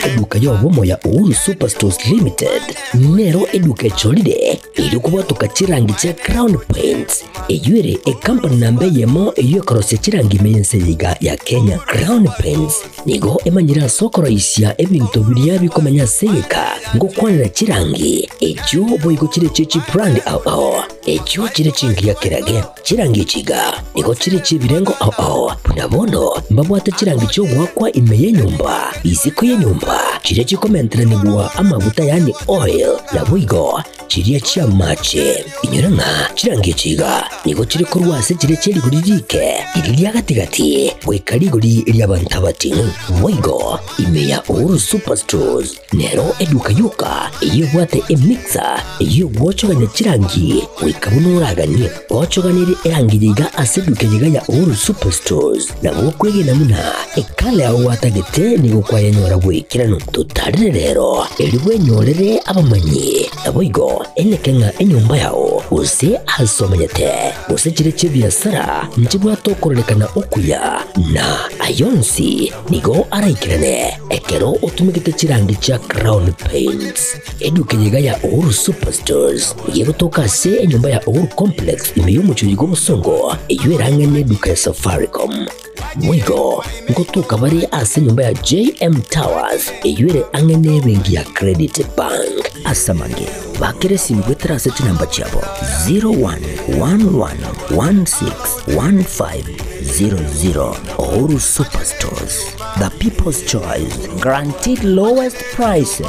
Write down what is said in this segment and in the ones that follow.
Eduka y'obomo ya Uhuru Superstores Limited nero eduka echolire iri kubwatuka chirangi cha Crown Paints eyuere ekampani namba yemo eyekorosia chirangi menseyiga ya Kenya. Crown Paints nigo emanyira sokoroisia ebintu biria bikomanya seyeka ngokwanira chirangi echo boigo chire chichi brand ao ao echo chire chingi ya kerage chirangi chiga nigo chire chibirengo ao ao nabono mbabwate chirangi cho gwakwa imeye nyumba isiko ye nyumba chire chikomenteranigwa amabuta yani oil na boigo chiria chia mache inyoranga chirangi chiga nigo chiri korwase chire chiri kuririke iriria gatigati bwekarigori ryabantu batinu boigo imeya Uhuru Superstores nero eduka yuka iyo bwate emixer iyo gwochoganya chirangi wikabunuragani gwochoganiri erangi yiga aseduka yiga ya Uhuru Superstores nabo kwegena muna ekale aho watagete nigo kwayenyora bwikirano tutarire rero eribwenyorere abamanyi naboigo enekenga enyumba yao use asomanyete use chire chebiasara nchibwatokorelekana okuya na ayonsi nigo araikirane ekero otumigete chirangi cha Crown Paints eduka yiga ya Uhuru Superstores yegotoka se enyumba ya Uhuru Complex imeyumuchuyigo musongo eywerangene eduka ya Safaricom mwigo ngotuka bari ase nyumba ya JM Towers eyuere angene bengi ya Credit Bank asamange bakere simgwetra seti namba chabo 0111161500. Uhuru Superstores, the people's choice, guaranteed lowest prices.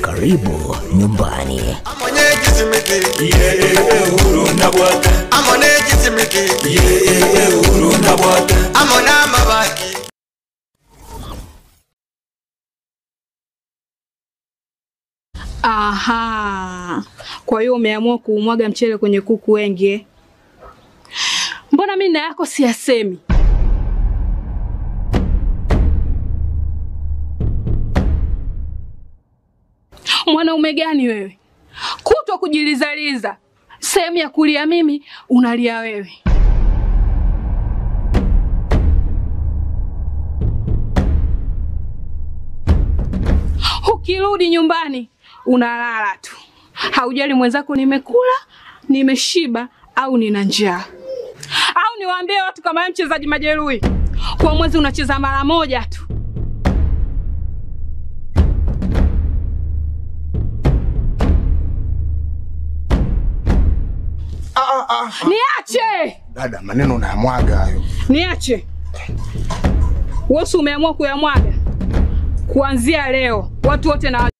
Karibu nyumbani. Aha. Kwa hiyo umeamua kuumwaga mchele kwenye kuku wengi. Mbona mimi na yako siyasemi? Mwanaume gani wewe? Kutwa kujilizaliza. Sehemu ya kulia mimi unalia wewe. Ukirudi nyumbani unalala tu. Haujali mwenzako nimekula, nimeshiba au nina njaa. Au niwaambie watu kama wewe mchezaji majeruhi, kwa mwezi unacheza mara moja tu. Niache! Dada, maneno unayamwaga hayo. Niache. Wewe umeamua kuyamwaga. Kuanzia leo watu wote na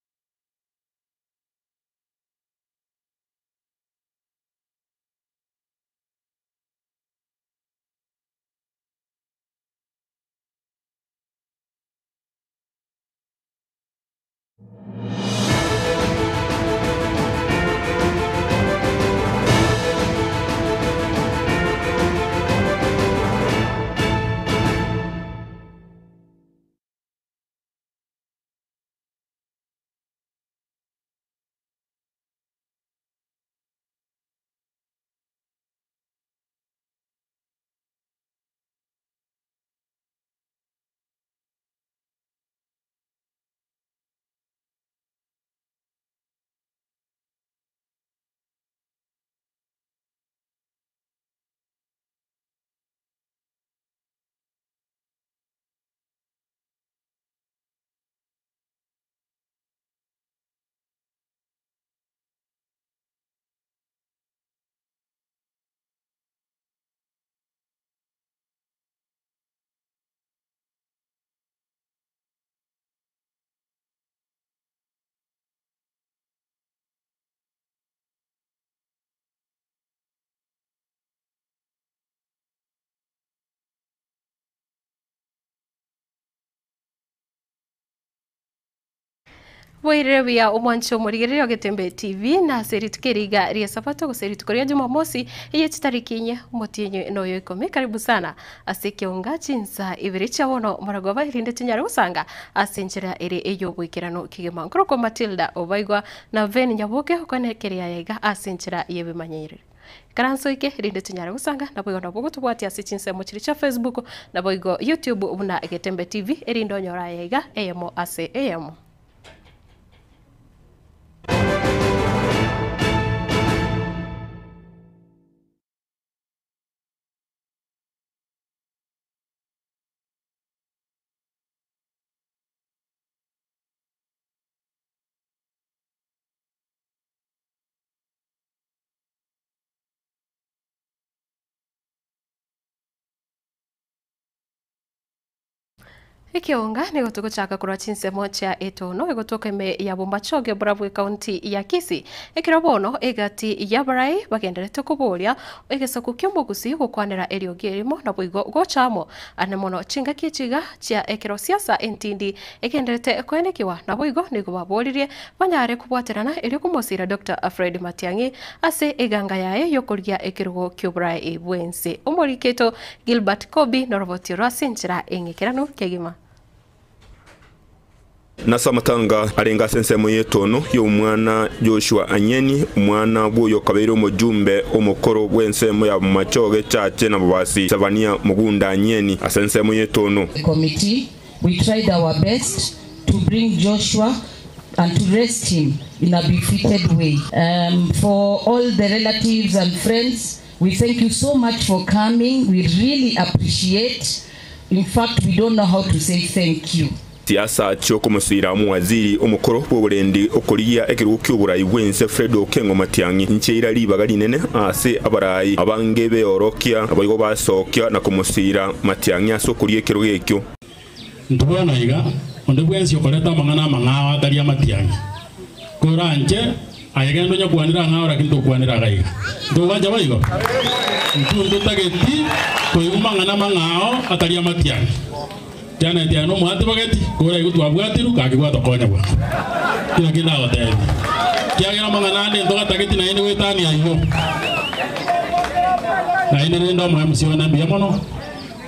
Bwirewia omwancho murigerero Getembe TV na seri tukeriga ria sabato guseri tukoria Jumamosi iye tutarikinye motinyo noyo ikome. Karibu sana aseke unga chinsa ibiri chawono maragova irinde tinyara usanga asenjera ere eyo bwikirano kigema nkroko Matilda obaigwa na Ven Nyaboke okonekeria yega asenjera yebimanyire karanso ike rinde tinyara gusanga naboigo nabogo tubwati ase chinsemo chiri cha Facebook naboigo YouTube buna Getembe TV erindo nyora yega eyemo ase eyemo. Ikionga ni gotugochaka kurwa chinsemo chia etono egotoka ime ya Bomachoge Burabwe County ya Kisii ekirobono egati ya barai bagenderete kuboria egesoku ky'omugusi gukwanira eriogi erimo na boigo gochamo ane mono chingaki chiga chia ekero siasa entindi egenderete kwenekiwa na boigo nigo baboririe banyare kubwaterana eri kumosira Dr. Fred Matiang'i ase eganga yaye yokoria ekirugo ky'oburai ebwense omoriketo Gilbert Kobi noroboti rwasinchira engekerano kegima. Nasamatanga arenga sensemo yetono y'omwana Joshua Anyeni umwana bwoyo kabere omujumbe omukoro bwensemo ya Machoge chache na babasi Savania Mugunda Anyeni asensemo yetono. Committee, we tried our best to bring Joshua and to rest him in a befitted way. For all the relatives and friends, we thank you so much for coming. We really appreciate. In fact, we don't know how to say thank you. Siasa choko musira muwaziri omukoro bw'oburendi okoriya ekirugo ky'oburayi bwense Fred Okengo Matiang'i ncheira libaga linene ase abarayi abange beorokia abayigo basokia na kumusira Matiang'i ase okoriya ekirugo ekyo. Ntubona iga onde bwensi okoreta amang'ana amang'ao atari Matiang'i koranje ayegendo nyakwanira ng'ao lakini tokwanira gaiga ntoganja baigo ntundu tageti koyumang'ana mang'ao atari Matiang'i jana tiano mwati bageti kora igu twabwatiru kagigwa tokonya bwa kila kinda gotebi kiagira mang'ana ande ntoga tageti na ine gwetania igo na ine rendo mwa musiona mbia mono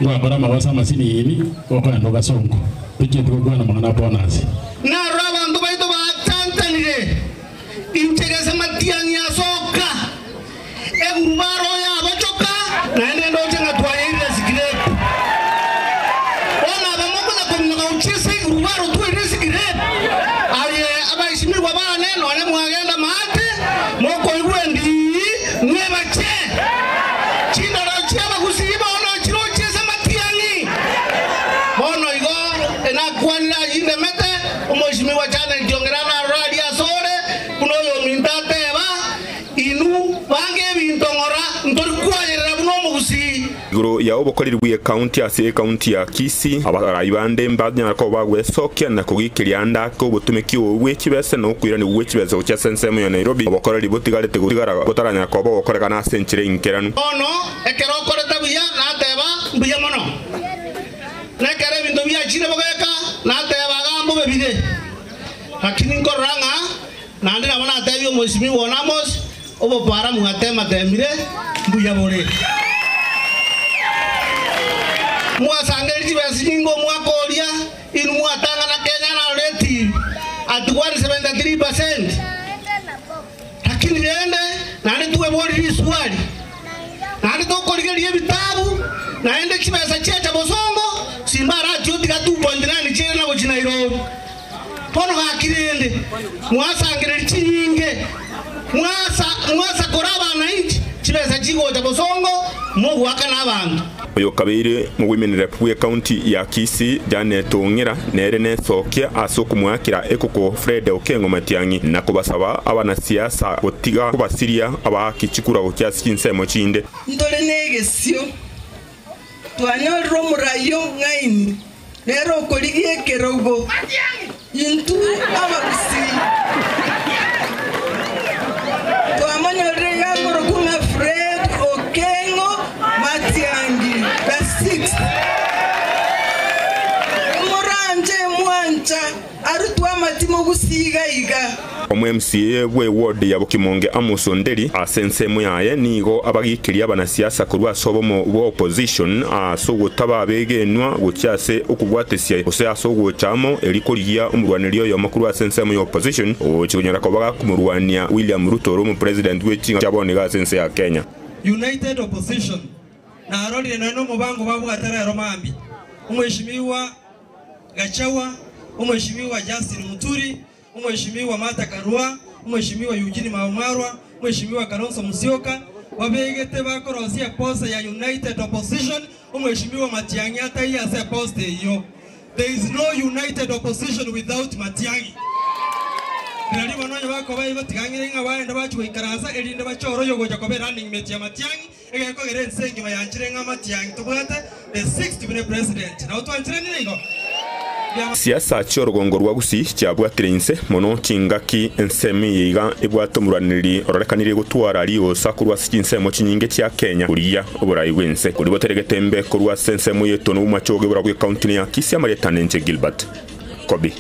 ngwakora magosa masini ini okoenda gasongo tuche tukugwana mang'ana bonus na rabandu baito batantanire inchegese Matiang'i asoka egurubaro ya bachoka na ine ndo chenga twayeire sikirepu iguru ya obokorirwe county ase county ya Kisii abarayi bande mbanyara ko bagwesokia na kugikiria ndako obutumiki obwe kibese no kwira ni obwe kibese kya sensemo ya Nairobi obokoreri butigarete gutigara gutaranya ko bokoreka na senchire inkeranu ono ekero koreta buya nateba mbuya mono nekere bintu bya chire bogeka nateba gambo bebire lakini nkoranga nandi nabona atebyo mheshimiwa Onamos obo para mugatema temire mbuya bore mwasangeri chibesinyingo mwakoria inu mwatanga na Kenya na reti at 173%. Lakini rende nani tuwe bori swali nani tokorigerie bitabu naende chibesa checha bosongo simbara chotika 2.9 chena na Nairobi pono hakirende mwasangeri chinyinge mwasa koraba na inchi chibesa chigocha bosongo mugwaka n'abantu. Oyo kabere mu women rep we county ya Kisii Janet Ongera nere nesokia ase okumwakira ekoko Fred Okengo Matiang'i na kubasaba abanasiasa gotiga kubasiria abakichikura gokiasi kinsemo chinde ndore negesio twanyorro murayo ng'aini rero okorigie ekerogo intu abagusi twamonyorre gakorokunga Fred Okengo Matiang'i the sixth. Muranje mwancha arutwa matimo gusiga iga. Omu MCA we ward ya Bukimonge Amos Onderi asensemo yaye nigo abagikiria abanasiasa kurwa sobomo bo opposition aso gutaba begenwa gucyase okugwatesia ose aso gochamo erikorigia omurwaneri yo makuru asensemo ya opposition okikunyara ko baga kumurwania William Ruto mu president we chabone ga sense ya Kenya. United Opposition na arorire no mubango babwaterero mambi umheshimiwa Gachawa, umheshimiwa Justin Muturi, umheshimiwa Martha Karua, umheshimiwa Eugene Maumarwa, umheshimiwa Kalonzo Musyoka wabegete bakorosia posta ya United Opposition. Umheshimiwa Matiang'i ataiya ase posta iyo. There is no united opposition without Matiang'i. Nali banonye bako bayi batigangire nga baenda bachuikaransa erinde bachoro yogoja kobe running mate ya Matiang'i egekogere ensengi bayanchire nga Matiang'i tubwate the 6th president na utwanchire nigo. Siasa chiorugongo rwa Gusii chiabwatire inse mono chingaki ensemi yiga ebwate omuraniri ororekanire gotwara riosa korwa ase chinsemo chinyinge chia Kenya kuria oborai bwense kori boteregete mbe korwa ase ensemo yetu n'obumachoge bora bwe county ya Kisii amaretane nche Gilbert Kobi.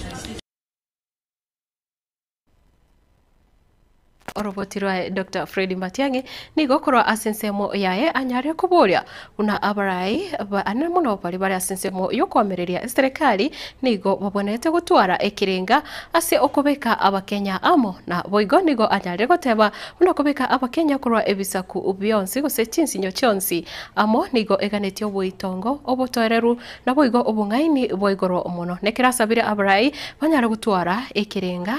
Oroboti rwa Dr. Fred Matiang'i nigo korwa ase ensemo yaye anyare koboria buna abarai ane mono bari bari ase ensemo yokoamereria serikali nigo babonete gotwara ekirenga ase okobeka abakenya amo na boigo nigo anyare goteba buna kobeka abakenya korwa ebisaku bionsi gose chinsinyo chionsi amo nigo eganetie oboitongo obotoereru na boigo obong'aini boigoro mono nekerasabire abarai banyare gotwara ekirenga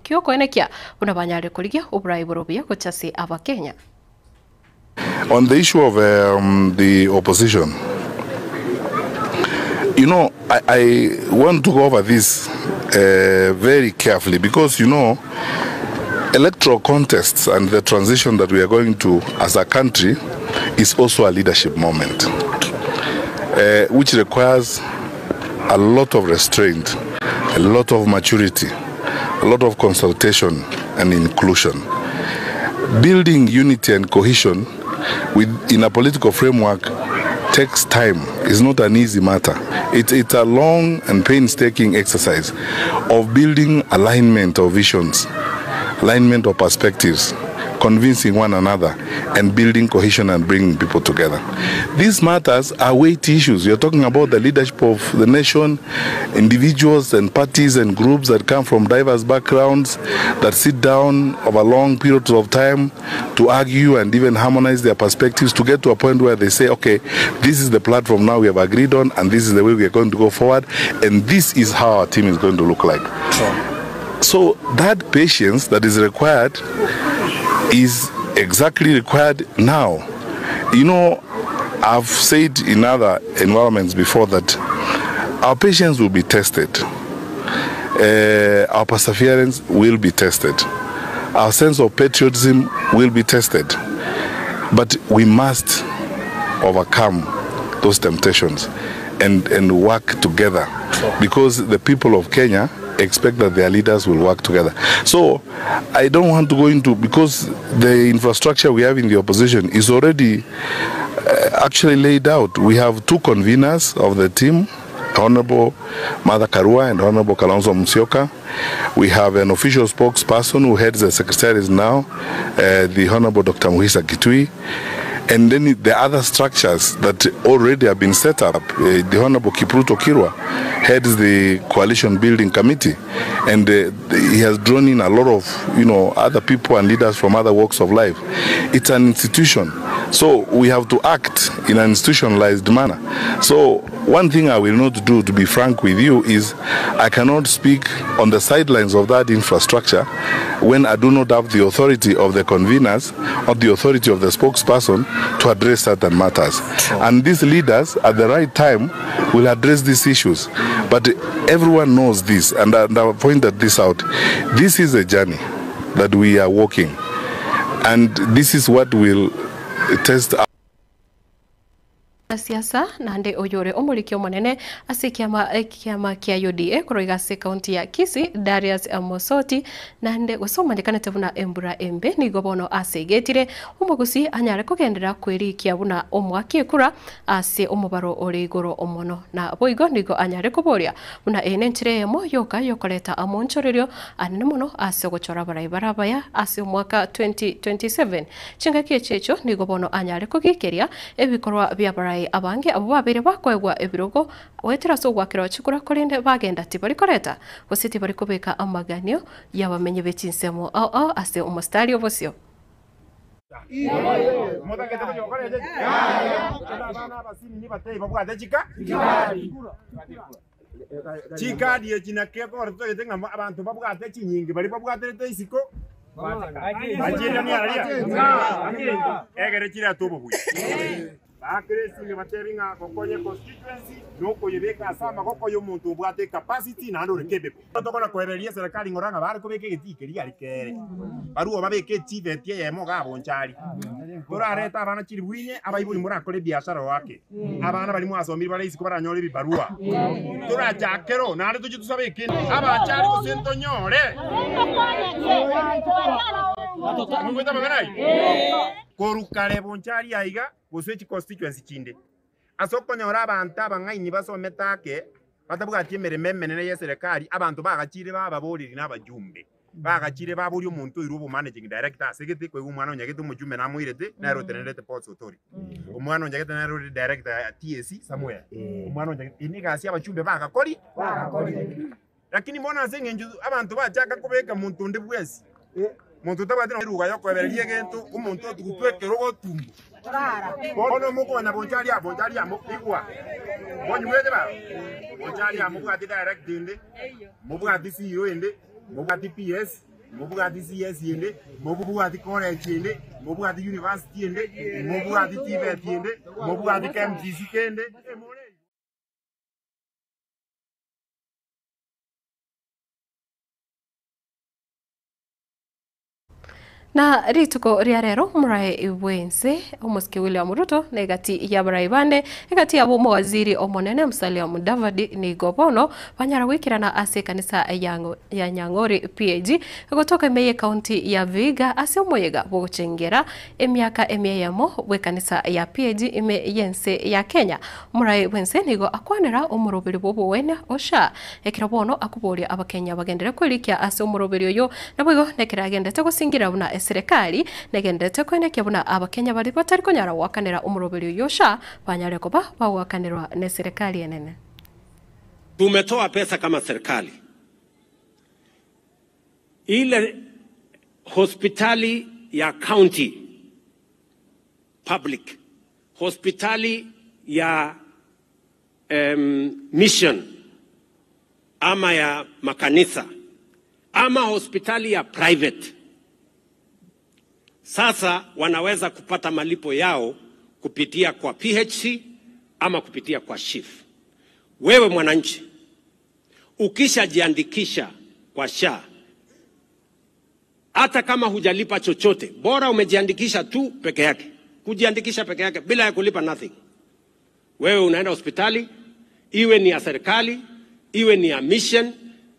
kiokoenekia buna banyare korigia oburai borobia gochase abakenya. On the issue of the opposition, you know, I want to go over this very carefully because, you know, electoral contests and the transition that we are going to as a country is also a leadership moment, which requires a lot of restraint, a lot of maturity, a lot of consultation and inclusion. Building unity and cohesion in a political framework takes time. It's not an easy matter. It's a long and painstaking exercise of building alignment of visions, alignment of perspectives, convincing one another, and building cohesion and bringing people together. These matters are weighty issues. You're talking about the leadership of the nation, individuals and parties and groups that come from diverse backgrounds that sit down over long periods of time to argue and even harmonize their perspectives to get to a point where they say, okay, this is the platform now we have agreed on, and this is the way we are going to go forward, and this is how our team is going to look like. Sure. So that patience that is required is exactly required now. You know, I've said in other environments before that our patience will be tested. Our perseverance will be tested. Our sense of patriotism will be tested. But we must overcome those temptations and work together, because the people of Kenya expect that their leaders will work together. So I don't want to go into, because the infrastructure we have in the opposition is already actually laid out. We have two conveners of the team, Honorable Martha Karua and Honorable Kalonzo Musyoka. We have an official spokesperson who heads the secretaries now, the Honorable Dr. Muhisa Kitui. And then the other structures that already have been set up, the Honorable Kipruto Kirwa heads the coalition building committee, and he has drawn in a lot of, you know, other people and leaders from other walks of life. It's an institution, so we have to act in an institutionalized manner. So one thing I will not do, to be frank with you, is I cannot speak on the sidelines of that infrastructure when I do not have the authority of the conveners or the authority of the spokesperson to address certain matters. And these leaders at the right time will address these issues. But everyone knows this, and I pointed this out. This is a journey that we are walking, and this is what will test our siasa nande oyore omorikio monene ase kiama kia UDA koroiga ase county ya Kisii Darius Mosoti nande gosomanyekanete buna embura embe nigo bono asegetire omogusi anyare kogendera kwerikia buna omwaki ekura ase omobaro ore igoro omono na boigo nigo anyare koboria buna ene nchire emo yoka yokoreta amonchorerio anene mono ase gochora barai barabaya ase omwaka 2027 chingaki echecho nigo bono anyare kogikeria ebikorwa bia barai abange abo babere bakoegwa ebirogo wetera so gwakira chikura korende bagenda tibari koreta gose tibari kobeka amaganio yabamenye bechinsemo ao ase omostari obosio. Chikadi echinake korto tenga abantu babwate chinyingi bari babwate isiko egere chira tobo buya bakresi batebinga kokonye constituency noko yebeka sama koko yo muntu obwate capacity na ndo rekebe tokona kwereria serikali ngoranga bari kubeke gitike ria rikere baruo babeke TVT yemo gabonchari Turareta abana chiri bwinye abaiburi murakore biashara wake. Abana bari mwasomire barayisi ko baranyora ibibarua. Turajakero nare tuji tusabe ikindi. Abachari gusento nyore. Mugweta maganai. Korukare bonchari aiga gose constituency chinde. Asokonyora abantu abang'aini basometake batabwati emirimo emenene ya serikali abantu bagachire bababoriri n'abajumbe bagachire baburi omuntu oirwe obo managing director asegete koigwa omwana onyagete omojumbe namoirete nere otenerete Ports Authority omwana onyagete nere ore director ya TSC somewhere omwana onyagete ine egasi abachumbe bagakori lakini mbona ase eng'encho abantu bachaka kobeka muntu onde bwensi muntu otabwate eruga yokoebereria egento omonto otugutwekera ogotumbo bono mokona bonchari amo igwa bonywete ba bonchari amo bwati direct inde mobwati CEO inde mobwati PS mobwati CS inde mobwati college inde mobwati university inde mobwati TVET inde mobwati KMTC inde. Na rituko ria rero murae bwense omusiki William Ruto negati ya barai bande egati yabo mowaziri omonene Musalia Mudavadi nigo bono banyara gwikirana ase kanisa ya Nyang'ori PAG gotoka emeye county ya Vihiga ase omoyega bogochengera emiaka emeyamo bwe kanisa ya PAG ime yense ya Kenya. Murae bwense nigo akwanera omuroberi bobowene osha ekero bono akuboria abakenya bagendere kwirikia ase omuroberi oyo nabwo nekeragendete gosingira buna serikali negendete kwenekya buna abakenya bari batari konyara wakanera omuroberi yosha banyare koba bawakanirwa ne serikali enene. Tumetoa pesa kama serikali ile hospitali ya county public, hospitali ya mission ama ya makanisa ama hospitali ya private. Sasa wanaweza kupata malipo yao kupitia kwa PHC ama kupitia kwa SHIF. Wewe mwananchi, ukishajiandikisha kwa SHA, hata kama hujalipa chochote, bora umejiandikisha tu peke yake. Kujiandikisha peke yake bila ya kulipa nothing. Wewe unaenda hospitali, iwe ni ya serikali, iwe ni ya mission,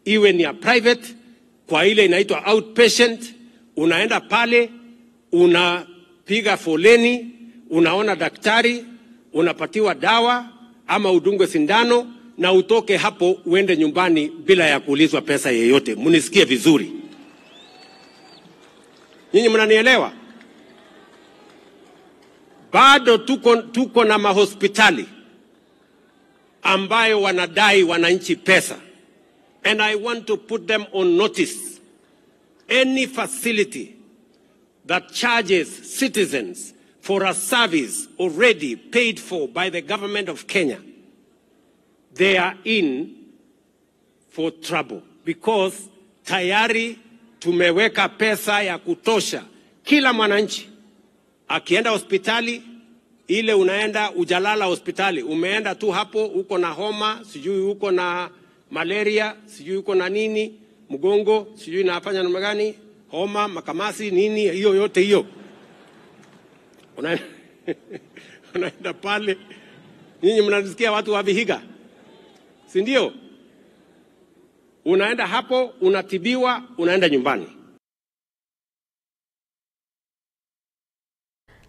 iwe ni ya private, kwa ile inaitwa outpatient, unaenda pale, unapiga foleni, unaona daktari, unapatiwa dawa ama udungwe sindano na utoke hapo uende nyumbani bila ya kuulizwa pesa yeyote. Munisikie vizuri. Nyinyi mnanielewa? Bado tuko na mahospitali ambayo wanadai wananchi pesa. And I want to put them on notice. Any facility that charges citizens for a service already paid for by the government of Kenya, they are in for trouble because tayari tumeweka pesa ya kutosha. Kila mwananchi akienda hospitali, ile unaenda ujalala hospitali, umeenda tu hapo uko na homa, sijui uko na malaria, sijui uko na nini, mgongo, sijui nafanya namna gani, homa, makamasi, nini, hiyo yote hiyo. Unaenda pale. Nyinyi mnasikia watu wa Vihiga, si ndio? Unaenda hapo, unatibiwa, unaenda nyumbani.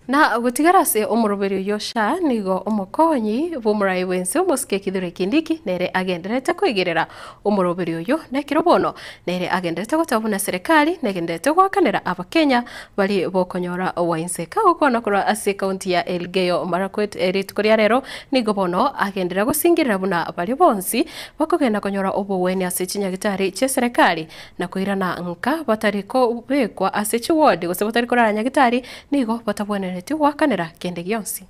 Na gutigara ase omuroberi yosha nigo omokonyi bumurai wense omosike Kithure Kindiki nere agenderete kwigerera omuroberi oyo nekiro bono nere agenderete gotabuna serikali negenderete gwakanera abakenya bari bokonyora wainse kagokwana korwa ase county ya Elgeyo Marakwet rituko ria rero nigo bono agendera gusingirira buna bari bonsi bakogenda konyora oboweni ase chinyagitari che serikali na kuirana nka batariko bekwa ase chiwodi gose batari korara nyagitari nigo batabwenere wakanera kende gionsi.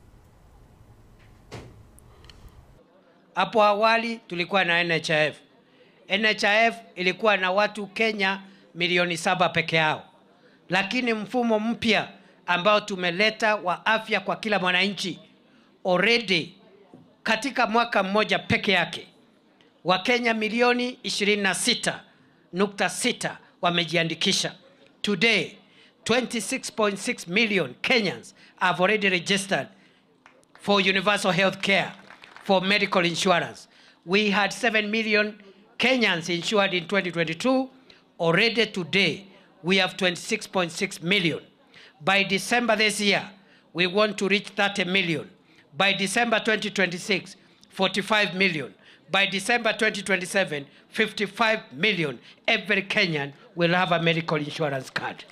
Hapo awali tulikuwa na NHIF. NHIF ilikuwa na watu Kenya 7 milioni peke yao. Lakini mfumo mpya ambao tumeleta wa afya kwa kila mwananchi, already katika mwaka mmoja peke yake Wakenya 26.6 milioni wamejiandikisha. Today 26.6 million Kenyans have already registered for universal health care, for medical insurance. We had 7 million Kenyans insured in 2022. Already today, we have 26.6 million. By December this year, we want to reach 30 million. By December 2026, 45 million. By December 2027, 55 million. Every Kenyan will have a medical insurance card.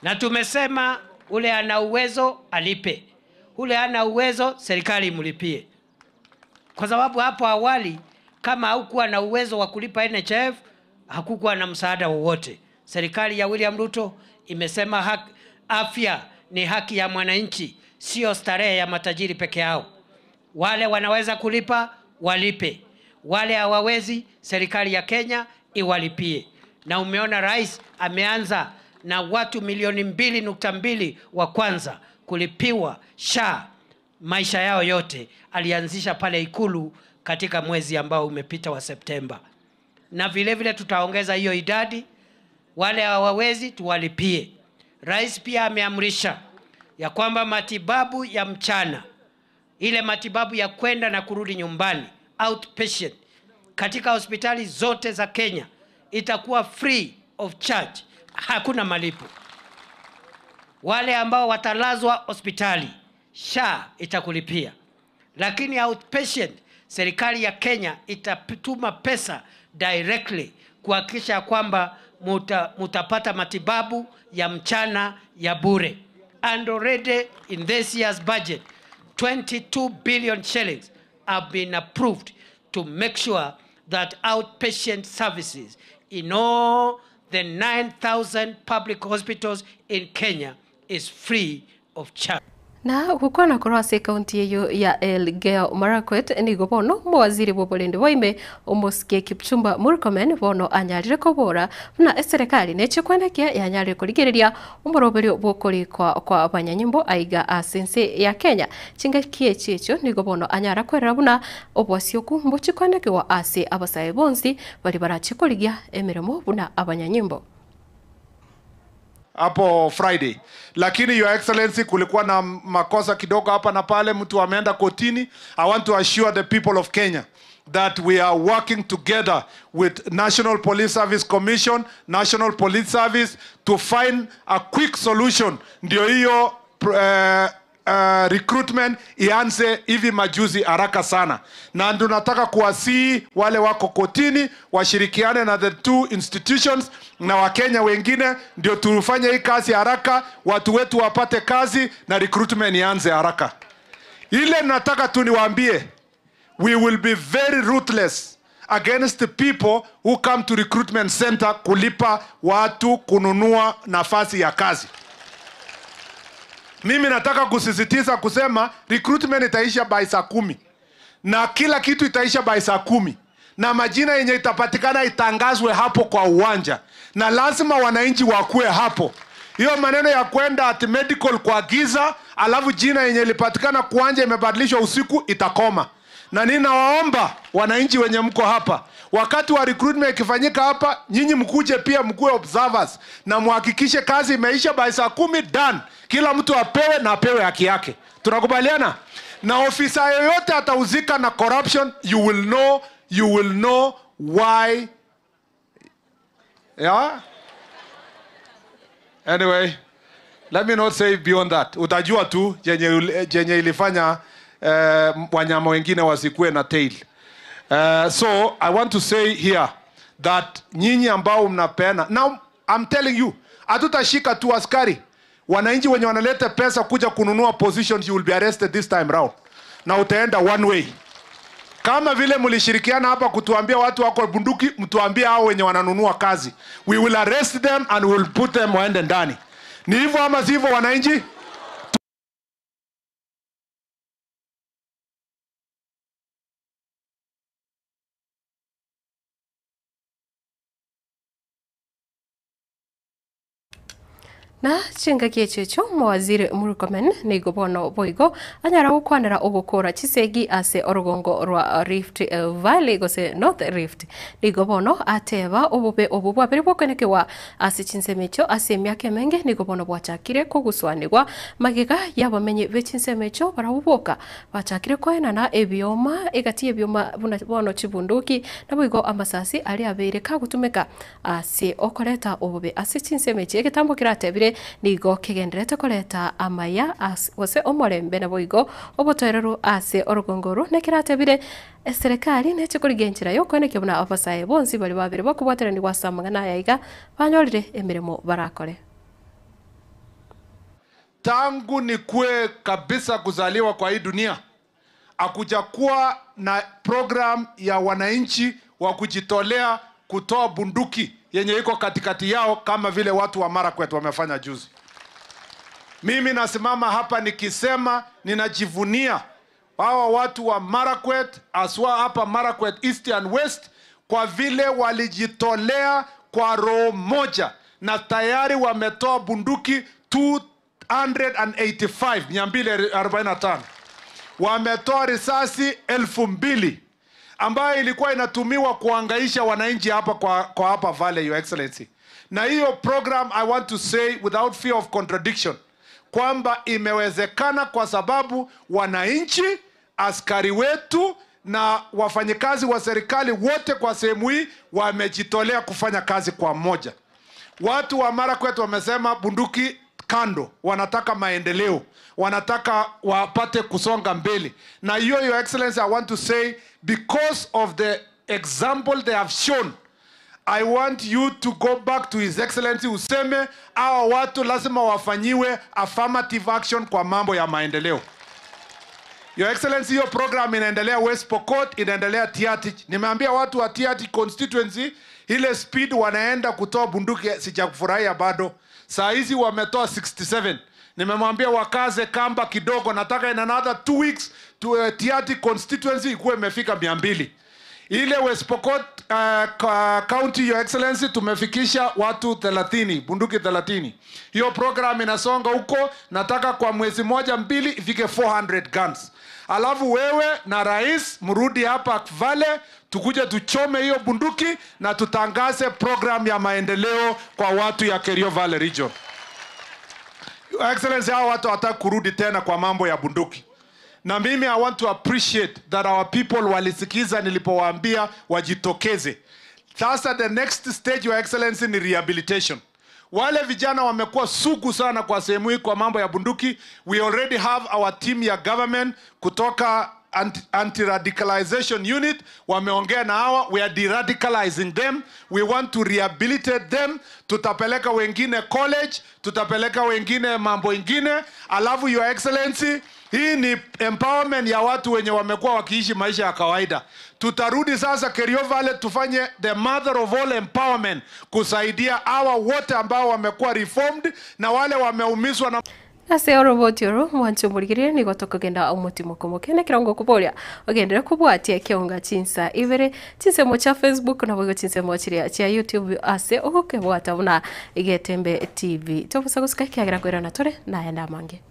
Na tumesema ule ana uwezo alipe, ule ana uwezo serikali imlipie. Kwa sababu hapo awali kama haukuwa na uwezo wa kulipa NHIF, hakukuwa na msaada wowote. Serikali ya William Ruto imesema afya ni haki ya mwananchi, sio starehe ya matajiri peke yao. Wale wanaweza kulipa walipe, wale hawawezi serikali ya Kenya iwalipie. Na umeona rais ameanza na watu milioni 2.2 wa kwanza kulipiwa SHA maisha yao yote. Alianzisha pale Ikulu katika mwezi ambao umepita wa Septemba. Na vile vile tutaongeza hiyo idadi, wale hawawezi tuwalipie. Rais pia ameamrisha ya kwamba matibabu ya mchana, ile matibabu ya kwenda na kurudi nyumbani, outpatient, katika hospitali zote za Kenya itakuwa free of charge, hakuna malipo. Wale ambao watalazwa hospitali, SHA itakulipia. Lakini outpatient, serikali ya Kenya itatuma pesa directly kuhakikisha kwamba mutapata matibabu ya mchana ya bure. And already in this year's budget, 22 billion shillings have been approved to make sure that outpatient services in all the 9,000 public hospitals in Kenya is free of charge. Na gukwana korwa ase kaunti eyo ya Elgeyo Marakwet nigo bono mowaziri bw'oborindi bwaime omosike Kipchumba Murkomen bono anyarire kobora buna eserikali nechekwendekia yanyarire korigereria omoroberio bw'okorikwa kwa abanyanyimbo aiga ase ense ya Kenya. Chingaki echi echio nigo bono anyara kwerera buna obwasioku mbochikwendekiwa ase abasae bonsi bari barachikorigia emiremo buna abanyanyimbo hapo Friday. Lakini Your Excellency, kulikuwa na makosa kidogo hapa na pale, mtu ameenda kotini. I want to assure the people of Kenya that we are working together with National Police Service Commission, National Police Service to find a quick solution. Ndio hiyo recruitment ianze hivi majuzi haraka sana. Na tunataka kuwasihi wale wako kotini washirikiane na the two institutions na Wakenya wengine, ndio tufanye hii kazi haraka, watu wetu wapate kazi na recruitment ianze haraka. Ile nataka tu niwaambie, we will be very ruthless against the people who come to recruitment center kulipa watu kununua nafasi ya kazi. Mimi nataka kusisitiza kusema recruitment itaisha by saa 10. Na kila kitu itaisha by saa 10. Na majina yenye itapatikana itangazwe hapo kwa uwanja. Na lazima wananchi wakue hapo. Hiyo maneno ya kwenda at medical kwa giza, alafu jina yenye ilipatikana kuanja imebadilishwa usiku, itakoma. Na ninawaomba wananchi wenye mko hapa, wakati wa recruitment ikifanyika hapa, nyinyi mkuje pia mkuwe observers na muhakikishe kazi imeisha by saa 10, done. Kila mtu apewe na apewe haki yake. Tunakubaliana? Na ofisa yoyote atahusika na corruption, you will know why. Yeah? Anyway, let me not say beyond that. Utajua tu jenye ilifanya wanyama wengine wasikue na tail. So I want to say here that nyinyi ambao mnapeana, now I'm telling you, hatutashika tu askari. Wananchi wenye wanaleta pesa kuja kununua positions, you will be arrested this time round. Na utaenda one way. Kama vile mlishirikiana hapa kutuambia watu wako bunduki, mtuambie hao wenye wananunua kazi. We will arrest them and we will put them waende ndani. Ni hivyo ama sivyo wananchi? Na chingaki echecho mowaziri Murkomen nigo bono boigo anyara gokwanera ogokora chisegi ase orugongo rwa Rift Valley gose North Rift nigo bono ateba obobe obu bwabere bwokonekewa ase chinsemecho ase emiaka emenge nigo bono bwachakire koguswanigwa magega yabamenye be chinsemecho barabuboka bachakire koenana ebioma egati ebioma buna bono chibunduki naboigo amasasi ari abere kagutumeka ase okoreta obobe ase chinsemecho egetambo kiratebire nigo kigenderete koreta amaya gose omorembe naboigo obotoereru ase orugongoro nekiratebire eserikali nechikorigenchera yokoneke buna abasae bonsi bari babere bakubwateranirwa samangana yaiga banyorire emirimo barakore. Tangu nikue kabisa kuzaliwa kwa hii dunia akuja kuwa na program ya wananchi wa kujitolea kutoa bunduki yenye iko katikati yao kama vile watu wa Marakwet wamefanya juzi. Mimi nasimama hapa nikisema ninajivunia hawa watu wa Marakwet, aswa hapa Marakwet East and West, kwa vile walijitolea kwa roho moja na tayari wametoa bunduki 285, 245. Wametoa risasi 2000 ambayo ilikuwa inatumiwa kuangaisha wananchi hapa kwa hapa Valley, Your Excellency. Na hiyo program, I want to say without fear of contradiction, kwamba imewezekana kwa sababu wananchi, askari wetu na wafanyikazi wa serikali wote kwa sehemu hii wamejitolea kufanya kazi kwa moja. Watu wa Marakwet wamesema bunduki kando, wanataka maendeleo, wanataka wapate kusonga mbele. Na hiyo, Your Excellency, I want to say because of the example they have shown, I want you to go back to His Excellency useme hawa watu lazima wafanyiwe affirmative action kwa mambo ya maendeleo. Your Excellency, hiyo program inaendelea West Pokot, inaendelea Tiaty. Nimeambia watu wa Tiaty constituency ile speed wanaenda kutoa bunduki sijakufurahia bado. Saa hizi wametoa 67. Nimemwambia wakaze kamba kidogo, nataka in another 2 weeks to Tiaty constituency ikuwe imefika 200. Ile West Pokot County, Your Excellency, tumefikisha watu 30, bunduki 30. Hiyo program inasonga huko, nataka kwa mwezi moja mbili ifike 400 guns. Alafu wewe na rais mrudi hapa Valley, tukuje tuchome hiyo bunduki na tutangaze program ya maendeleo kwa watu ya Kerio Valley Region. Your Excellency, hao watu hawataka kurudi tena kwa mambo ya bunduki. Na mimi I want to appreciate that our people walisikiza nilipowaambia wajitokeze. Sasa the next stage, Your Excellency, ni rehabilitation. Wale vijana wamekuwa sugu sana kwa sehemu hii kwa mambo ya bunduki. We already have our team ya government kutoka anti-radicalization unit. Wameongea na hawa, we are de-radicalizing them. We want to rehabilitate them. Tutapeleka wengine college, tutapeleka wengine mambo ingine. Alafu Your Excellency, hii ni empowerment ya watu wenye wamekuwa wakiishi maisha ya kawaida. Tutarudi sasa Kerio Valley tufanye the mother of all empowerment, kusaidia hawa wote ambao wamekuwa reformed na wale wameumizwa na ase oroboti oro mwancho murigirire nigo tokogenda omotimo komokene kirongo kuboria ogendere kubwatia kionga chinsa ibere chinsemo cha Facebook na boigo chinsemo chiria chia YouTube ase ogokebwata buna Igetembe TV tobusa gusika kiagira kwirana tore naenda mange.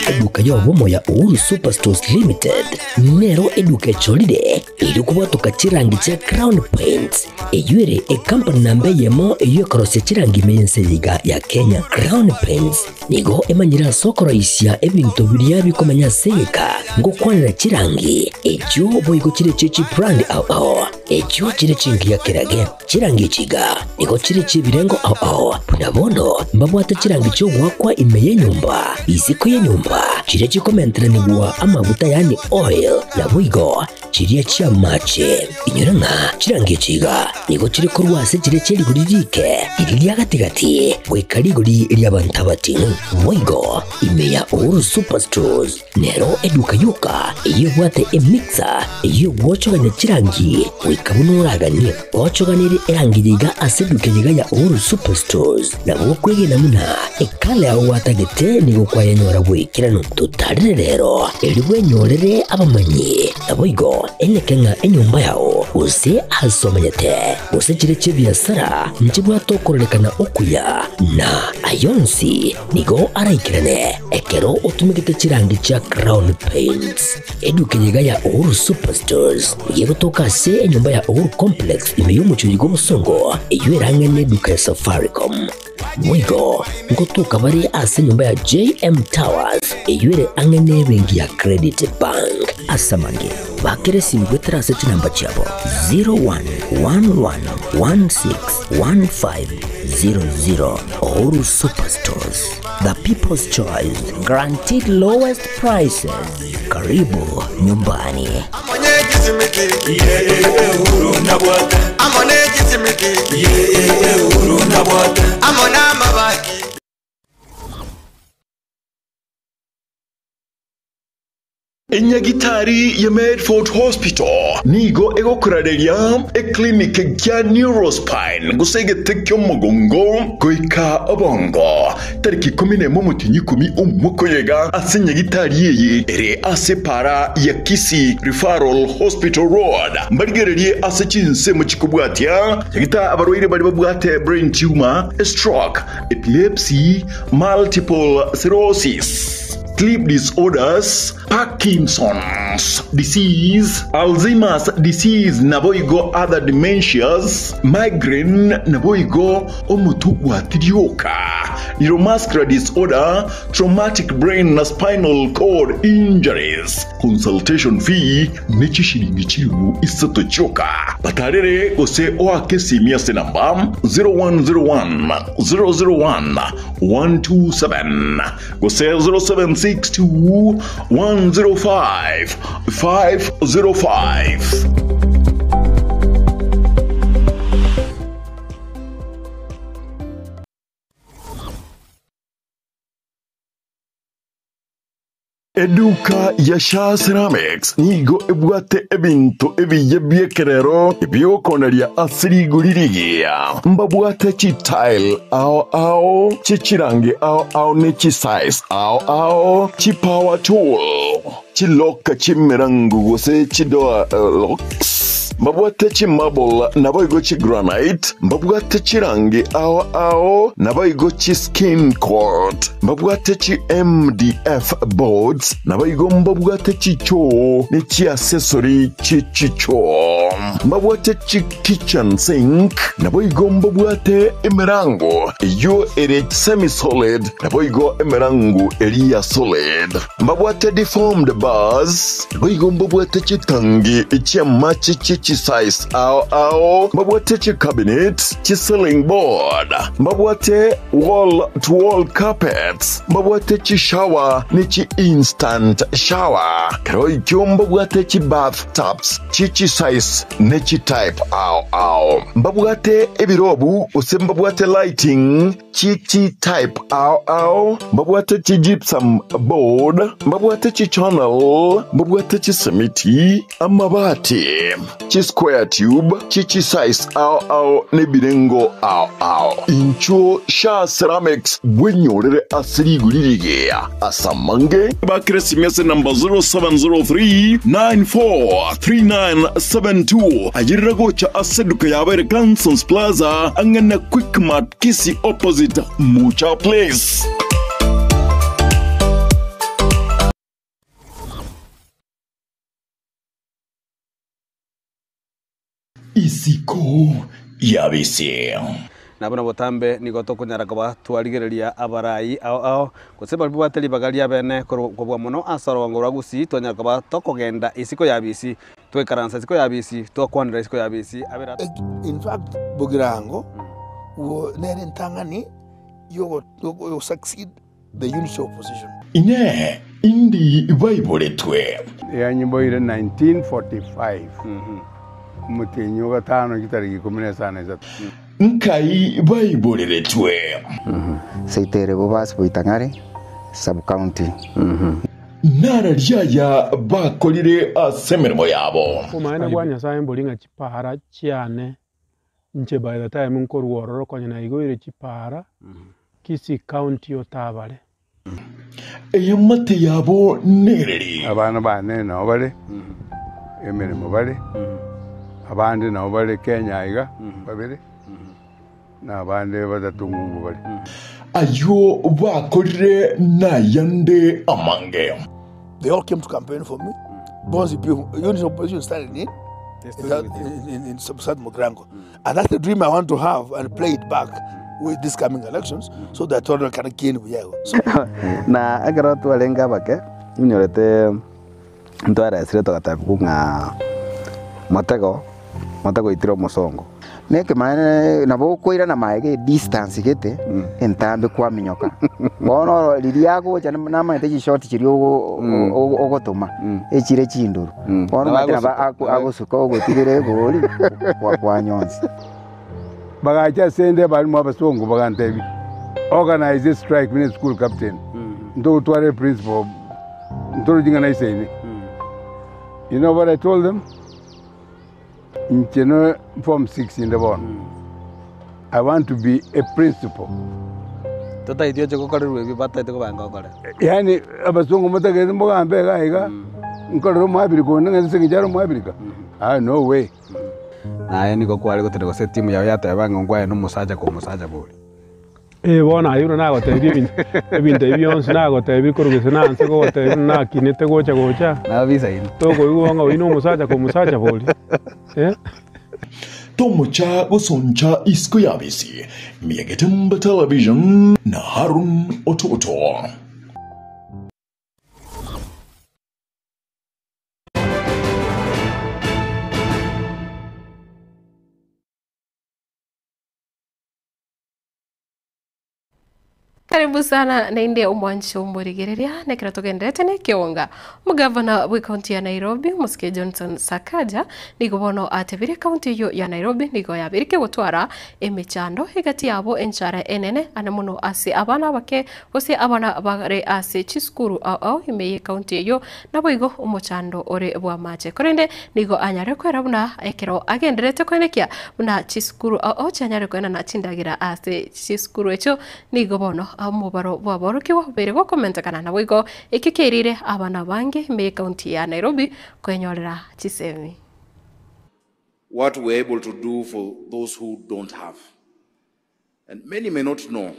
Eduka yobomo ya Uhuru Superstores Limited nero eduka echolire iri kubwatuka chirangi cha Crown Paints eyuere ekampani namba yemo eyekorosia chirangi mense yiga ya Kenya. Crown Paints nigo emanyira sokoroisia ebintu biria bikomenya seka ngokwanira chirangi echo boigo chire chichi brand ao ao Echio chire chingiya kirage chirangi chiga niko chire chibirengo ao ao bunabono mbabwate chirangi chogwakwa ime yenyumba isiko yenyumba chire chikomenteranigwa amabuta yani oil na bwigo chiria chia mache inyoranga chirangi chiga niko chire korwase chire chirigurike iriria gatigati gwikariguri ria bantu abatinu bwigo ime ya Uhuru Superstores nero eduka yuka iyo bwate emixer iyo gwochoganya chirangi wikabunuragani gwochoganire erangi ase eduka ya Uhuru Superstores na bwokwegena muna ekale aho watagete nigo kwayenyora bwikirano tutarire rero eri bwenyorere abamanyi naboigo enekenga enyumba yao use asomanyete use chire chebiasara nchibwatokorekana okuya na ayonsi nigo araikirane ekero otumigete chirangi cha Crown Paints eduka ya Uhuru Superstores yegotoka se enyumba ya Uhuru Complex imeyumuchuri gomusongo eyo neduka ya Safaricom mwigo ngotoka bari ase nyumba ya JM Towers eywere angene bengi ya Credit Bank asamange bakere simgwetra ase chinamba chabo 0111161500. Uhuru Superstores, the people's choice, guaranteed lowest prices. Karibu nyumbani. Enyagitari ya Medford Hospital nigo egokurareria eclinic kya Neurospine gusegete kyo mugongo goika obongo tariki 11 mutinyi 10 umukoyega ase nyagitari yeye ere ase para ya Kisii Referral Hospital Road mbarigererie ase chinse mu kikubwatia nyagita abarwaire bari babwate brain tumor, stroke, epilepsy, multiple sclerosis, sleep disorders, Parkinson's disease, Alzheimer's disease, naboigo other dementias, migraine, naboigo omutugwa tirioka, neuromuscular disorder, traumatic brain na spinal cord injuries. Consultation fee nechi shilingi chiru isato choka. Batarere gose oakesi miase namba 0101 001 127 gose 0762 105 505. Eduka ya Sha Ceramics nigo ebwate ebinto ebiye byekerero ebyokoneria asiriguririgia mbabwate chi tile ao ao chichirangi ao ao ne chi size ao ao chi power tool chi lock chi mirangu gose chi door locks mbabwate chi marble naboigo chi granite mbabwate chirangi ao ao naboigo chi skin coat mbabwate chi MDF boards naboigo mbabwate chi cho ne chi accessory chi chicho mbabwate chi kitchen sink naboigo mbabwate emirango iyo ere semi solid naboigo emirango eria solid mbabwate deformed bars naboigo mbabwate chitangi ichi machi chi size ao ao mbabwate chi cabinet chi ceiling board mbabwate wall to wall carpets mbabwate chi shower ni chi instant shower karoikyo mbabwate chi bath tubs chi chi size ne chi type ao ao mbabwate ebirobu ose mbabwate lighting chi chi type ao ao mbabwate chi gypsum board mbabwate chi channel mbabwate chi simiti amabati chi square tube chichi size ao ao nebirengo ao ao incho Sha Ceramics bwenyorere asiriguririgia asamange bakresimese namba 0703 943972 ajirira gocha aseduka yabere Kansons Plaza angana Quickmart Kisii opposite Mucha Place. Isiko yabise. Nabona botambe nigo tokonyara koba twarigereria abarai ao ao gose bari bwateri bagaria bene kobwa mono asaro wango ragusi twanyara koba tokogenda isiko ya bisi twekaransa isiko ya bisi twakwanira isiko ya bisi abera. In fact Bogirango wo nere ntangani yo succeed the unity opposition. Ine indi baiboletwe ya nyimbo ile 1945 mutinyo gatano kitariki 15 nkai baiboletwe seitere bobas boitangare sub county. Nara ryaya bakolire asemirimo yabo omaene bwa Nyasaye mbolinga chipara chiane nche by the time nkoruororo konya na igoire chipara Kisii County otabare eyamate yabo nereri abana bane nabo bare emirimo bare abandi nabo bare Kenya iga babiri na abandi badatungu bare ayo bakorire nayande amange. They all came to campaign for me. Bonzi unity opposition started in South Mugirango. And that's the dream I want to have and play it back with these coming elections so that all can gain with. So na agero twalenga bake inyorete ntwara esire tokatabu nga motego motego itiro musongo neke mane nabo koira na maege distance gete entambe kwa minyoka bono liria gocha nama ete short chiri ogotoma echire chinduru bono matira agosuka ogotigere gori kwa nyonzi bagacha sende bali mu abasongo bagantebi organize strike mini school captain ndo tware principal ndo jinga na iseni. You know what I told them? Ncheno form 6 in the born. I want to be a principal. Tota itio choko kare rubi bata itiko banga kare. Yani abasongo mutake mboga ambe ga nkoro mu abiriko nanga singi mu abirika. Ah, no way. Naye niko kwari gotere gose timu yawe yatebanga ngwaye no musaja ko musaja bori. Bona ayuro nagotebi ebinto ebionsi nagotebi korugese nanse gotebi nakinete gocha gocha na visa ino tokoigwa ng'a oino omusacha ko musacha bori. Tomocha gosoncha isiko ya bisi Miagetemba Television na Harun Ototo. Karibu sana na inde omwancho omorigereria nekera tugenderete ne kionga mugavana we county ya Nairobi Musike Johnson Sakaja nigo bono atebire county yo ya Nairobi nigo yabirike gutwara emechando hegati yabo enchara enene ana muno ase abana bake gose abana bare ase chisukuru ao imeye county yo nabo igo omochando ore bwa mache korende nigo anyare kwera buna ekero agenderete kwenekia buna chisukuru ao chanyare kwena na chindagira ase chisukuru echo nigo bono amubaro bwaborokiwa bere gokomentekana nabo igo ikikirire abana bange me county ya Nairobi kwenyorera chisemi. What we're able to do for those who don't have. And many may not know.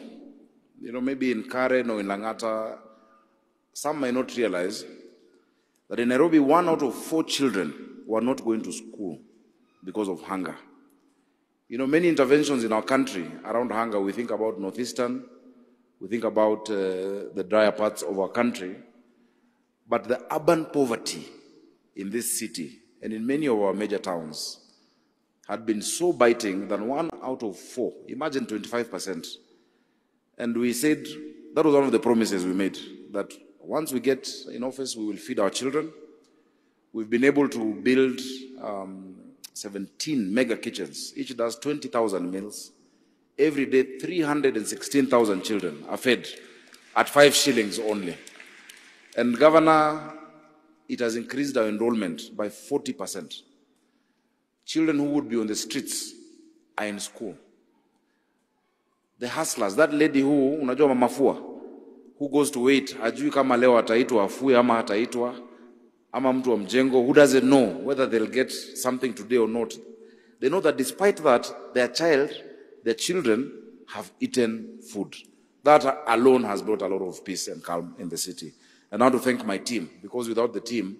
You know, maybe in Karen or in Langata, some may not realize that in Nairobi, 1 out of 4 children were not going to school because of hunger. You know, many interventions in our country around hunger, we think about Northeastern, we think about the drier parts of our country, but the urban poverty in this city and in many of our major towns had been so biting that 1 out of 4, imagine 25%. And we said, that was one of the promises we made, that once we get in office, we will feed our children. We've been able to build 17 mega kitchens. Each does 20,000 meals. Every day, 316,000 children are fed at 5 shillings only. And Governor, it has increased our enrollment by 40%. Children who would be on the streets are in school. The hustlers, that lady who, unajua mama fua, who goes to wait, hajui kama leo ataitwa afue ama hataitwa, ama mtu wa mjengo, who doesn't know whether they'll get something today or not. They know that despite that, their child, their children have eaten food. That alone has brought a lot of peace and calm in the city. And I want to thank my team, because without the team,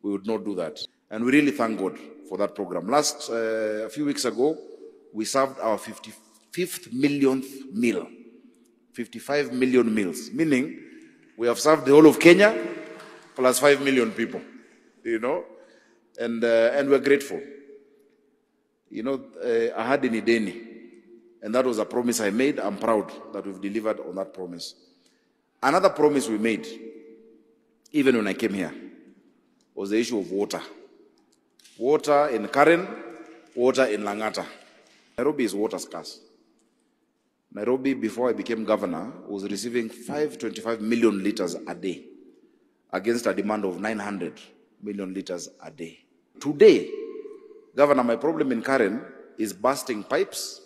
we would not do that. And we really thank God for that program. Last, a few weeks ago, we served our 55th millionth meal. 55 million meals, meaning we have served the whole of Kenya plus 5 million people, you know, and we're grateful. You know, ahadi ni deni, and that was a promise I made. I'm proud that we've delivered on that promise. Another promise we made, even when I came here, was the issue of water. Water in Karen, water in Langata. Nairobi is water scarce. Nairobi, before I became governor, was receiving 525 million liters a day against a demand of 900 million liters a day. Today, Governor, my problem in Karen is busting pipes,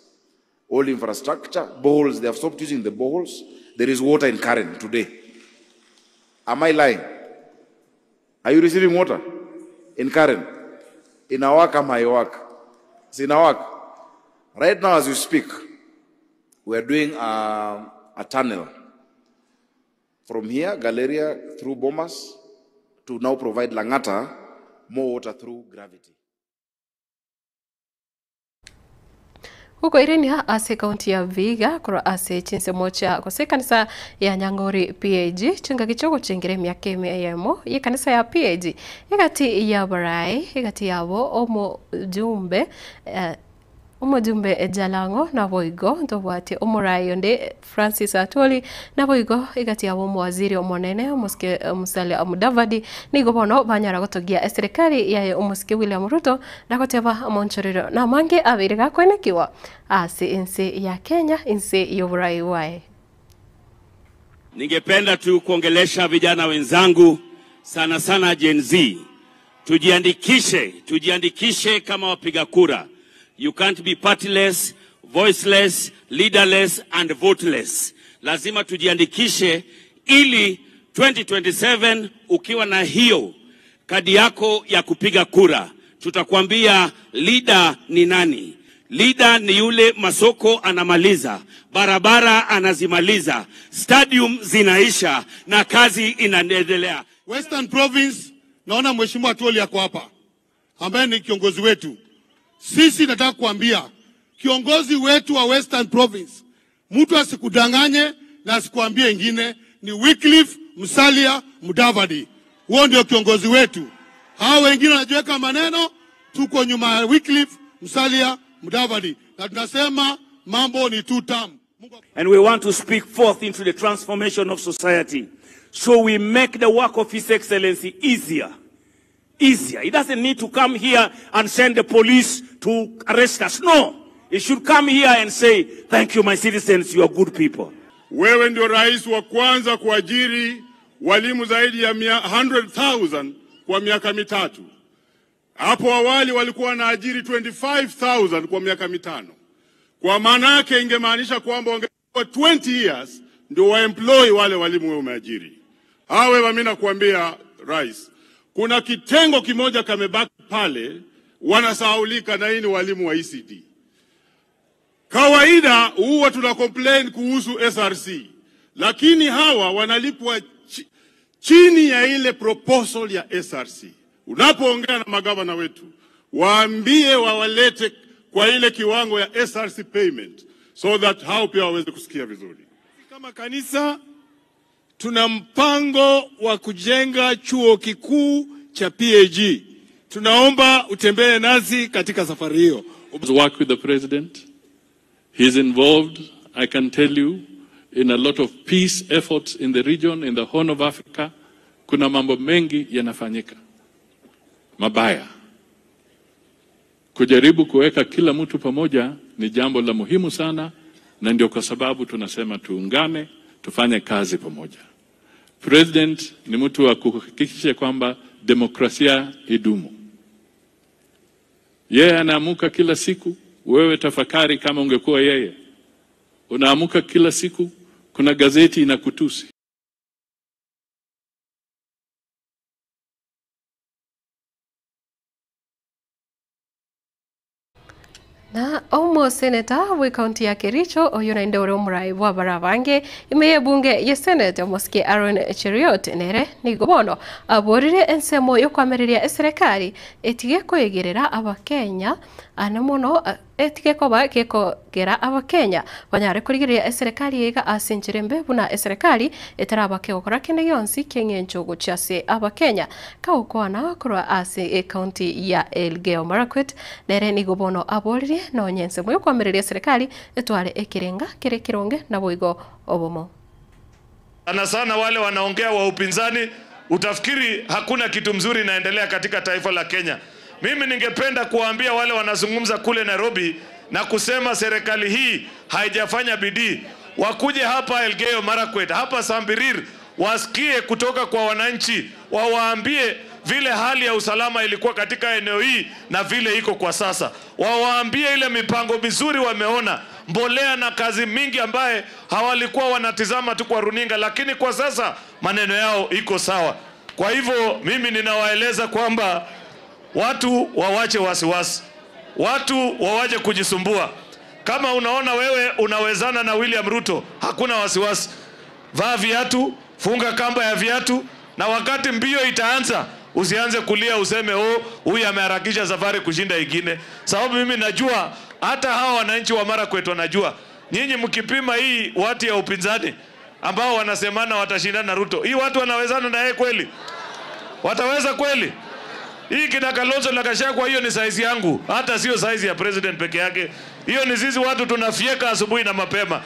all infrastructure, boreholes. They have stopped using the boreholes. There is water in Karen today. Am I lying? Are you receiving water in Karen? In Awak, am I work? It's in Awak. Right now, as you speak, we are doing a tunnel from here, Galleria, through Bomas, to now provide Langata more water through gravity. Huko Irenia ase kaunti ya Vihiga koro ase chinse mocha kose kanisa ya Nyangori PAG chinga kichoko chingire miaka yemo ye kanisa ya PAG igati ya barai igati yabo omo jumbe umujumbe Jalango na boigo ntobwate omurai onde Francis Atwoli na boigo igati yabo mwaziri omonene omusike Musalia Mudavadi nigo bono banyara gotogia serikali yaye omusike William Ruto nakoteba amonchorero na mange abire gakwenekiwa ase inse ya Kenya inse yoburai wae. Ningependa tu kuongelesha vijana wenzangu sana sana Gen Z, tujiandikishe kama wapiga kura. You can't be partyless, voiceless, leaderless and voteless. Lazima tujiandikishe ili 2027 ukiwa na hiyo kadi yako ya kupiga kura, tutakwambia leader ni nani. Leader ni yule masoko anamaliza, barabara anazimaliza, stadium zinaisha na kazi inaendelea. Western Province, naona Mheshimiwa Atwoli yako hapa, ambaye ni kiongozi wetu. Sisi nataka kuambia kiongozi wetu wa Western Province, mtu asikudanganye na asikuambie ingine, ni Wycliffe Musalia Mudavadi. Huo ndio kiongozi wetu. Hao wengine wanajiweka maneno, tuko nyuma ya Wycliffe Musalia Mudavadi. Na tunasema mambo ni two term. And we want to speak forth into the transformation of society. So we make the work of His Excellency easier. Easier. He doesn't need to come here and send the police to arrest us. No. He should come here and say, thank you my citizens, you are good people. Wewe ndio rais wa kwanza kuajiri walimu zaidi ya 100,000 kwa miaka mitatu. Hapo awali walikuwa wanaajiri 25,000 kwa miaka mitano. Kwa maana yake ingemaanisha kwamba wangekuwa 20 years ndio waemploy wale walimu wewe umeajiri. Hawe mimi nakuambia rais, kuna kitengo kimoja kamebaki pale wanasahaulika, na hii ni walimu wa ECD. Kawaida huwa tuna complain kuhusu SRC, lakini hawa wanalipwa chini ya ile proposal ya SRC. Unapoongea na magavana wetu, waambie wawalete kwa ile kiwango ya SRC payment so that hao pia waweze kusikia vizuri. Kama kanisa tuna mpango wa kujenga chuo kikuu cha PAG. Tunaomba utembee nasi katika safari hiyo. Work with the president. He's involved, I can tell you, in a lot of peace efforts in the region, in the Horn of Africa. Kuna mambo mengi yanafanyika mabaya. Kujaribu kuweka kila mtu pamoja ni jambo la muhimu sana, na ndio kwa sababu tunasema tuungane, tufanye kazi pamoja. President ni mtu wa kuhakikisha kwamba demokrasia idumu. Yeye anaamuka kila siku, wewe tafakari kama ungekuwa yeye. Unaamuka kila siku, kuna gazeti inakutusi. Na omo seneta we county ya Kericho oyo na ndore omurai bwa barabange imeye bunge ye senate omoske Aaron Cheriot nere nigobono aborire ensemo yo kwamereria eserikali etige kwegerera abakenya anamono Etige koba gekogera abakenya banyare kurigereria eserikali iga ase enchera embe buna eserikali etarabake gokora kende gionsi kieng'encho gochia ase abakenya kagokwana korwa ase ekaunti ya Elgeyo Marakwet nere nigo bono aboririe nonye ensemo yokoamereria eserikali etware ekerenga kere kironge naboigo obomo. Sana sana wale wanaongea wa upinzani utafikiri hakuna kitu mzuri inaendelea katika taifa la Kenya. Mimi ningependa kuwaambia wale wanazungumza kule Nairobi na kusema serikali hii haijafanya bidii, wakuje hapa Elgeyo Marakwet, hapa Sambirir, wasikie kutoka kwa wananchi, wawaambie vile hali ya usalama ilikuwa katika eneo hii na vile iko kwa sasa. Wawaambie ile mipango mizuri wameona, mbolea na kazi mingi ambaye hawalikuwa wanatizama tu kwa runinga, lakini kwa sasa maneno yao iko sawa. Kwa hivyo mimi ninawaeleza kwamba watu wawache wasiwasi, watu wawache kujisumbua. Kama unaona wewe unawezana na William Ruto, hakuna wasiwasi. Vaa viatu, funga kamba ya viatu, na wakati mbio itaanza usianze kulia useme oh, huyu ameharakisha safari kushinda ingine. Sababu mimi najua hata hawa wananchi wa Marakwet wanajua, nyinyi mkipima hii watu ya upinzani ambao wanasemana watashindana na Ruto, hii watu wanawezana na yeye kweli? Wataweza kweli? Hii kina Kalonzo na Gachagua, hiyo ni size yangu, hata sio size ya president peke yake. Hiyo ni sisi watu tunafieka asubuhi na mapema.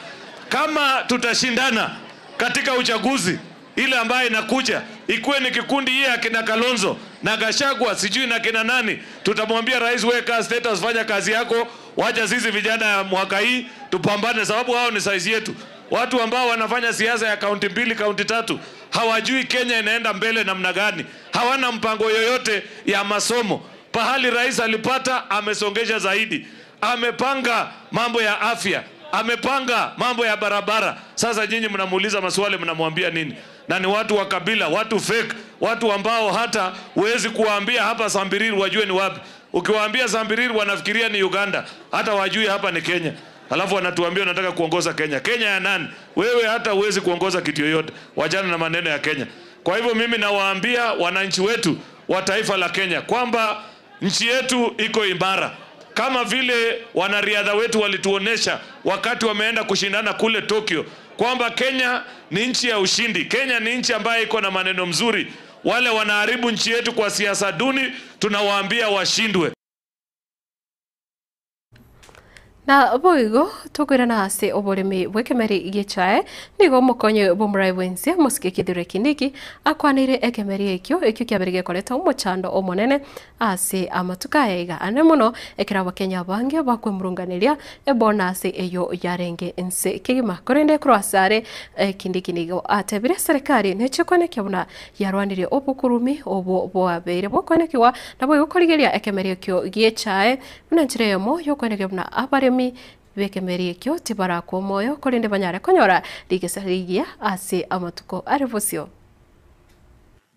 Kama tutashindana katika uchaguzi ile ambaye inakuja, ikuwe ni kikundi hii ya kina Kalonzo na Gachagua sijui na kina nani, tutamwambia rais, weka status, fanya kazi yako, wacha sisi vijana ya mwaka hii tupambane, sababu hao ni size yetu. Watu ambao wanafanya siasa ya kaunti 2, kaunti 3 hawajui Kenya inaenda mbele namna gani. Hawana mpango yoyote ya masomo. Pahali rais alipata amesongesha zaidi. Amepanga mambo ya afya, amepanga mambo ya barabara. Sasa nyinyi mnamuuliza maswali, mnamwambia nini? Na ni watu wa kabila, watu fake, watu ambao hata huwezi kuwaambia hapa Sambiriri wajue ni wapi. Ukiwaambia Sambiriri wanafikiria ni Uganda, hata wajui hapa ni Kenya. Alafu wanatuambia wanataka kuongoza Kenya. Kenya ya nani? Wewe hata huwezi kuongoza kitu yoyote. Wachana na maneno ya Kenya. Kwa hivyo mimi nawaambia wananchi wetu wa taifa la Kenya kwamba nchi yetu iko imara. Kama vile wanariadha wetu walituonesha wakati wameenda kushindana kule Tokyo kwamba Kenya ni nchi ya ushindi. Kenya ni nchi ambayo iko na maneno mzuri. Wale wanaharibu nchi yetu kwa siasa duni, tunawaambia washindwe. Na boigo tokwirana ase oboremi bwekemeri gichae nigo mokonye bomurai bwense mosike kithure kindiki akwanire ekemeri ekio ekio kiaberige koreta omochando omonene ase amatuka yaiga ane muno ekera abakenya bange bakwemurunganiria ebona ase eyo yarenge ense kigima korende croissare kindiki nigo atebire serikali nechekwane kyabuna yarwanire obukurumi obo boabeire bokwanekiwa na boigo korigeria ekemeri ekio gichae buna nchire yomo yokwaneke buna abaremi bekemeri ekio tibarako moyo korende banyare konyora rigesa ase amatuko arevosio.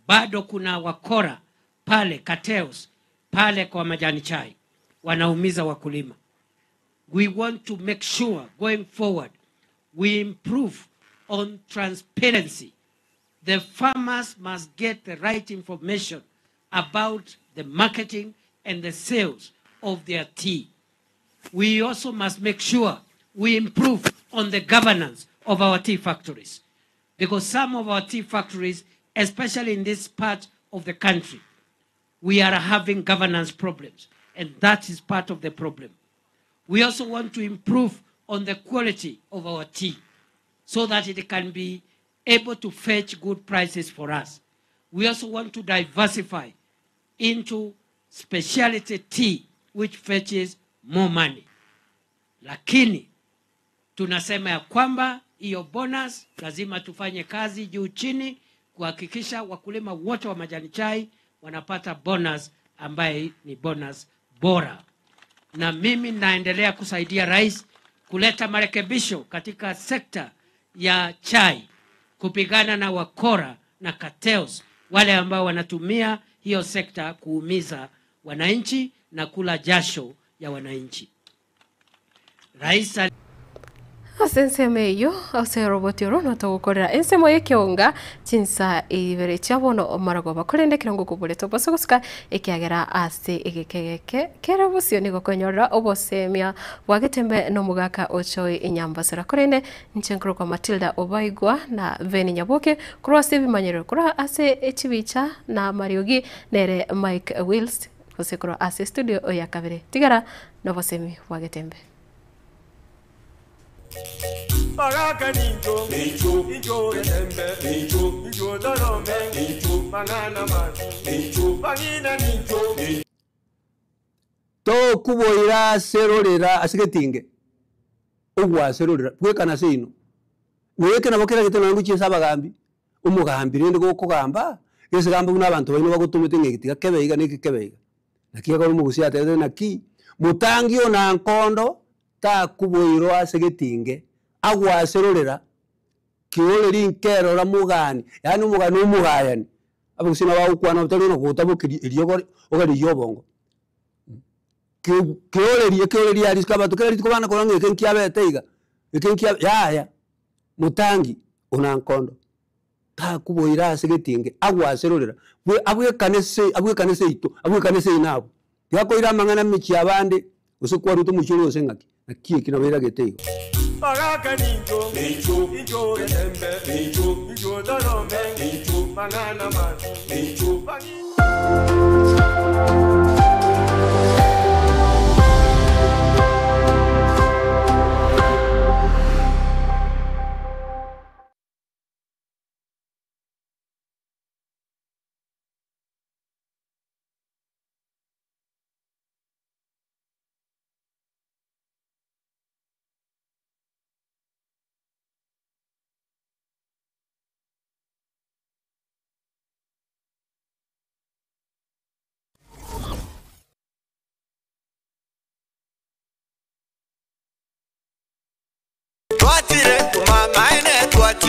Bado kuna wakora pale cartels pale kwa majani chai wanaumiza wakulima. We want to make sure going forward we improve on transparency. The farmers must get the right information about the marketing and the sales of their tea. We also must make sure we improve on the governance of our tea factories, because some of our tea factories, especially in this part of the country, we are having governance problems, and that is part of the problem. We also want to improve on the quality of our tea so that it can be able to fetch good prices for us. We also want to diversify into specialty tea, which fetches more money. Lakini tunasema ya kwamba hiyo bonus lazima tufanye kazi juu chini kuhakikisha wakulima wote wa majani chai wanapata bonus ambaye ni bonus bora. Na mimi naendelea kusaidia rais kuleta marekebisho katika sekta ya chai, kupigana na wakora na cartels, wale ambao wanatumia hiyo sekta kuumiza wananchi na kula jasho ya wananchi. Rais Ase ensemo eyo ase roboti oro notogokorera ensemo y'ekionga chinsa ibere chiabono omaragoba korende kirongo koboreto bosogosuka ekiagera ase egekegeke kera bosio nigo konyorera obosemia bwagetembe n'omogaka ochoi enyambasera korende nchenkoro kwa Matilda Obaigwa na Veni Nyaboke korwa ase ebimanyerero korwa ase echibicha na Mariogi nere Mike Wills gose korwa ase studio oya kabere tigara n'obosemi bwagetembe. Baraka ninjo, ninjo, ninjo rembe, ninjo, ninjo darome, ninjo, banana man, ninjo, banina ninjo. To kuboira serorera asigetinge. Ogwa serorera bwekana seino. Weke nabo kera giteno nguchi sabagambi. Umugambi rende gokogamba, gesigamba buna abantu baino bagotumete ngegitiga kebeiga neki kebeiga. Nakiya ko mugusia atete naki mutangio na nkondo ta kuboiro asegetinge. Agwaserorera kioreri nkerora mugani yani umugani umugayani abusina bawukwana utari no kutabukiri eriyo ogari yobongo kioreri kioreri ari skaba tukeri tukobana korange kenki abeteiga kenki ya mutangi onankondo ta kuboira asegetinge agwaserorera abwe kanese ito abwe kanese inabo yakoira mangana michi abande usukwa ruto muchoro sengaki nakiye kinabera geteiga. Baraka ninjo, ninjo, ninjo rembe, ninjo, ninjo darome, ninjo, banana man, ninjo, banina.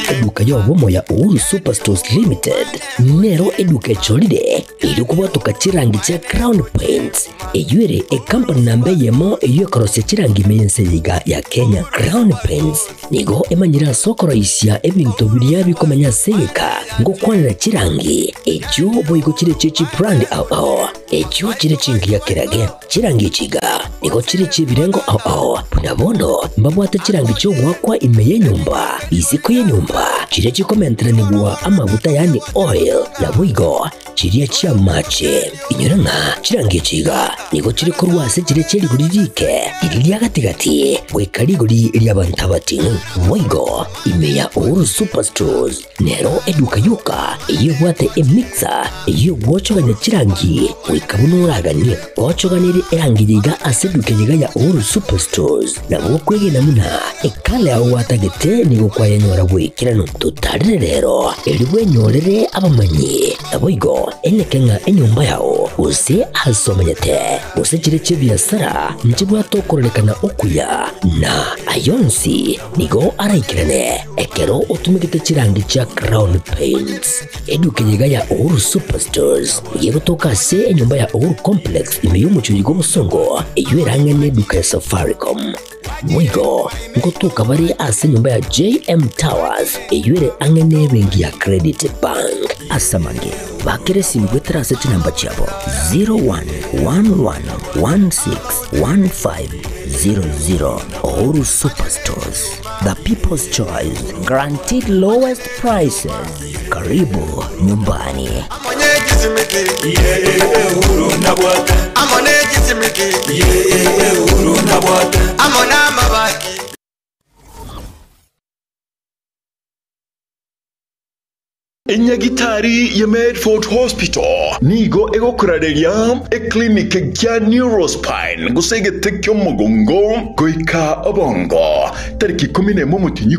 Eduka y'obumo ya Uhuru Superstores Limited nero eduka echolire erikubwatuka chirangi chia Crown Paints eyuere ekampani namba eyemo eyekorosia chirangi mense yiga ya Kenya. Crown Paints nigo emanyira sokoroisia ebinto biria bikomenya segeka ngokwanira chirangi echo boigo chire chichi brand ao ao echo chire chingi ya kerage chirangi chiga nigo chire chibirengo ao ao punabono mbabwate chirangi chogwakwa ime yenyumba isiko yenyumba chire chikomenteranigwa amabuta yani oil na boigo chiria chia mache inyoranga chirangi chiga nigo chiri korwase chire chirigurike iriria gatigati goikariguri ryabantabatinu boigo ime ya Uhuru Superstores nero eduka yoka eyebwate emixer eyogwochoganya chirangi goikabunuraganie gochoganire erangi yiga ase eduka yiga ya Uhuru Superstores nabo kwegena muna ekale aho watagete nigo kwayenyora gwikirano tutarire rero eribwenyorere abamanyi naboigo enekenga enyumba yao use asomenyete use chire chebiasara nchibwatokorekana okuya na ayonsi nigo araikirane ekero otumikite chirangi cha Crown Paints eduka yiga ya Uhuru Superstores yegotoka se enyumba ya Uhuru Complex imeyumuchuyigo musongo eywerangene eduka ya Safaricom Mwigo ngotoka bari ase nyumba ya JM Towers eyuere angene bengi ya Credit Bank asamange bakere simgwetra ase chinamba chabo 0111161500. Uhuru Superstores, the people's choice, guaranteed lowest prices. Karibu nyumbani. Enyagitari ya Medford Hospital nigo egokurareria eclinic kya Neurospine gusegete kyo mugongo goika obongo tariki 11 mutinyi.